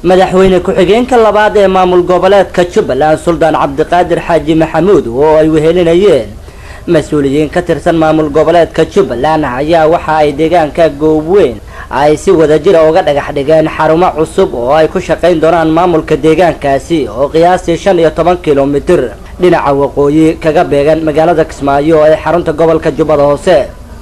Madaxweyne ku-xigeenka labaad ee maamul goboleedka Jubbaland, Suldaan Cabdiqaadir Xaaji Maxamuud, oo ay wehelinayeen mas-uuliyiin ka tirsan maamul goboleedka Jubbaland, ayaa waxa ay deegaanka Goobweyn ay si wadajira uga dhagax dhigeen xarumo cusub oo ay ku shaqayn doonaan maamulka deegaankaasi oo qiyaastii 15 kilomitir dhinaca waqooyi kaga beegan magaalada Kismaayo ee xarunta gobolka Jubbada Hoose.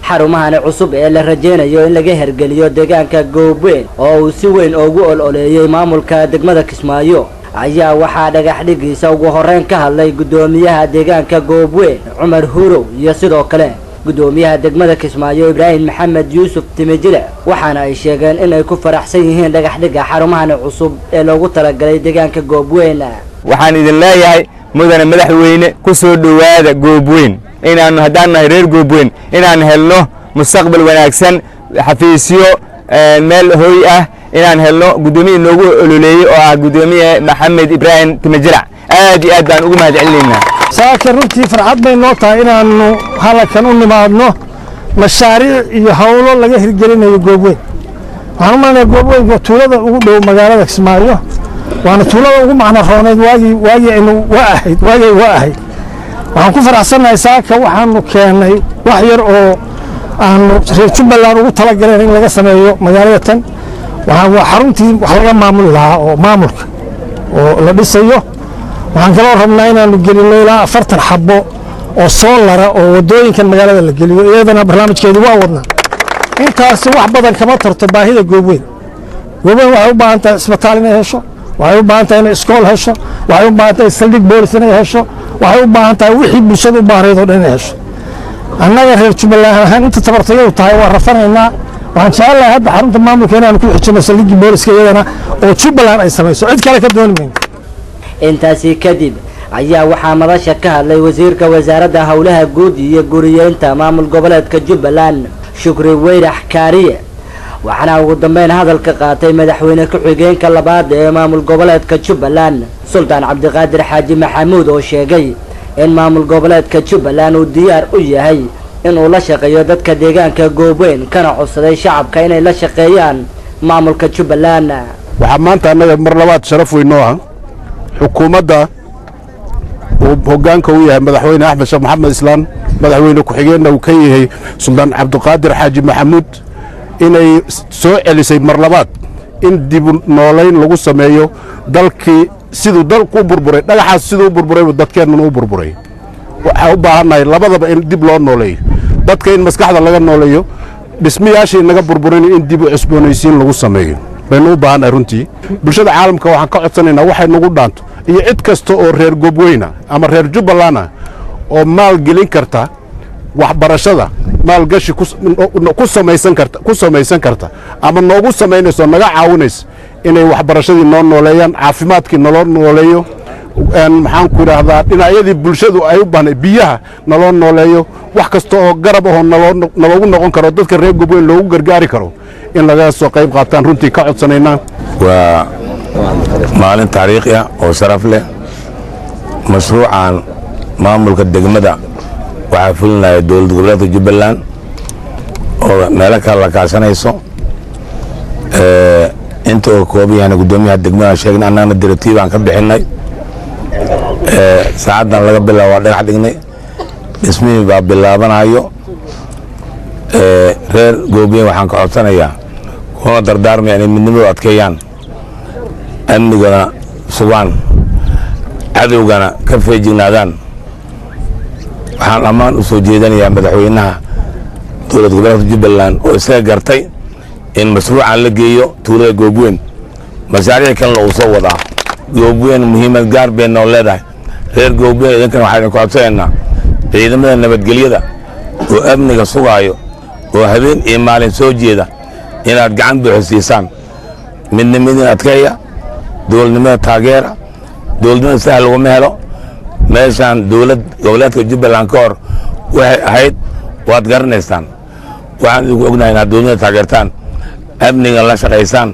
Xarumahani cusub ee la rajeynayo in laga hergeliyo deegaanka Goobweyn oo uu si weyn ugu ololeeyey maamulka degmada Kismaayo ayaa waxaa dhagax dhigiisa ugu horeyn ka hadlay guddoomiyaha deegaanka Goobweyn, Cumar Hurow, iyo sidoo kale guddoomiyaha degmada Kismaayo, Ibraahim Maxamed Yuusuf Timijile, waxaana ay sheegeen inay ku faraxsan yihiin dhagax dhigga xarumahani cusub ee loogu talagalay deegaanka Goobweyn. Waxaan idin leeyahay, mudane madaxweyne, ku soo dhowaada Goobweyn, inaannu haddaan nahay reer Goobweyn inaan helno mustaqbal wanaagsan, xafiisyo, meel hoy ah inaan helno. Guddoomiye noogu ololeeyey oo ah guddoomiye Maxamed Ibraahim Timajirac, aad iyo aad baan ugu mahad celinaynaa. Saaka runtii farxad bay noo tahay inaannu halkan u nimaadno mashaariic iyo howlo laga hirgelinayo Goobweyn. Waxaan u malanayaa Goobweyn waa tuulada ugu dhow magaalada Kismaayo, waana tuulada ugu macno rooneyd waagii aynu waa ahayd, waagii waa ahayd. Waxaan ku faraxsannahay saaka waxaanu keennay wax yar oo aanu reer Jubbaland ugu talagaleen in laga sameeyo magaalada tan. Waxaan waa xaruntii wax laga maamuli lahaa oo maamulka oo la dhisayo. Waxaan kaloo rabnaa inaanu gelinno ilaa 40 xabbo oo soolara oo waddooyinkan magaalada la geliyo, iyadana barnaamijkeedu waa wadnaa. Intaasi wax badan kama tarto baahida Goobweyn. Goobweyn waxay u baahan tahay isbitaal inay hesho, waxay u baahan tahay inay iskool hesho, waxay u baahan tahay saldhig boolis inay hesho, waxay u baahan tahay wixii bulshada u baahnayd oo dhan inay hesho. Annaga reer Jubbaland ahaan inta tabartayadu tahay waa rafanaynaa. Waxaan jecelahay hadda xarunta maamulka inaanu ku xijino saldhiggii booliska iyadana oo Jubbaland ay samayso, cid kale ka dooni mayno. Intaasi kadib ayaa waxaa madasha ka hadlay wasiirka wasaaradda howlaha guud iyo guriyeynta maamul goboleedka Jubbaland, Shukri Weyrax Kaariye, waxaana ugu dambeyn hadalka qaatay madaxweyne ku-xigeenka labaad ee maamul goboleedka Jubbaland, Sultaan Cabdiqaadir Xaaji Maxamuud, oo sheegay in maamul goboleedka Jubbaland uu diyaar u yahay inuu la shaqeeyo dadka deegaanka Goobweyn, kana codsaday shacabka inay la shaqeeyaan maamulka Jubbaland. Waxaa maanta annaga mar labaad sharaf weyn noo ah xukuumadda uu hoggaanka u yahay madaxweyne Axmed Sheekh Maxamed Islaan, madaxweyne ku-xigeenna uu ka yahay Suldaan Cabdiqaadir Xaaji Maxamuud, inay soo celisay mar labaad in dibu noolayn lagu sameeyo dalkii. Siduu dalku u burburay, dhagaxaas siduu u burburaybu dadkeennuna u burburay. Waxaa u baahannahay labadaba in dib loo nooleeyo, dadka in maskaxda laga nooleeyo, dhismayaashii naga burburin in dib u cusboonaysiin lagu sameeyo baynu u baahannahay. Runtii bulshada caalamka waxaan ka codsanaynaa waxay nagu dhaanto iyo cid kasta oo reer Goobweyna ama reer Jubbaland ah oo maal gelin karta waxbarashada, maalgashi ku samaysan karta ama noogu samaynayso, naga caawinaysa inay waxbarashadii noo nooleeyaan, caafimaadkii naloo nooleeyo, maxaan ku idhaahdaa, dhinacyadii bulshadu ay u baahnay, biyaha naloo nooleeyo, wax kasta oo garab ahoo naloogu noqon karo, dadka reer Goobweyn loogu gargaari karo, in laga soo qayb qaataan runtii ka codsanaynaa. Waa maalin taariikhi ah oo sharaf leh. Mashruucan maamulka degmada waxaa fulinaya dowlad goboleedka Jubbaland oo meelo kale la kaashanayso. Inta oo kooban yahana guddoomiyaha degmada sheegnay, annagana diratiibaan ka bixinnay. Saacaddan laga bilaabo waa dhagax dhignay, dhismihii baa bilaabanayo. Reer Goobweyn waxaan ka codsanayaa kuna dardaarmaya inay midnimadu adkeeyaan, amnigana sugaan, cadowgana ka feejignaadaan. Waxaan dhammaan u soo jeedanayaa madaxweynaha dowlad goboleedka Jubbaland oo isaga gartay in mashruucan la geeyo tuulada Goobweyn, mashaariic kalena uu soo wadaa. Goobweyn muhiimad gaar bay noo leedahay. Reer Goobweyn, idinkana waxaan idinku codsanaynaa ciidamada nabadgelyada oo amniga sugaayo oo habeen iyo maalin soo jeeda inaad gacan buuxo siisaan. Midnimadin adkeeya, dowladnimada taageera. Dowladnimada sahal laguma helo. Meeshaan dowlad goboleedka Jubbaland ka hor waxay ahayd waad garanaysaan. Waxaan idinku ognahay inaad dowladnimada taageertaan, amniga la shaqaysaan,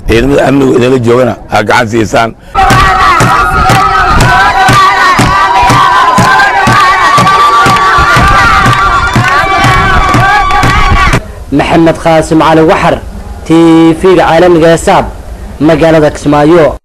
ciidamada amnigu idinla joogana aad gacan siisaan. Maxamed Qaasim Cali Waxar, TV-ga caalamiga ee Saab, magaalada Kismaayo.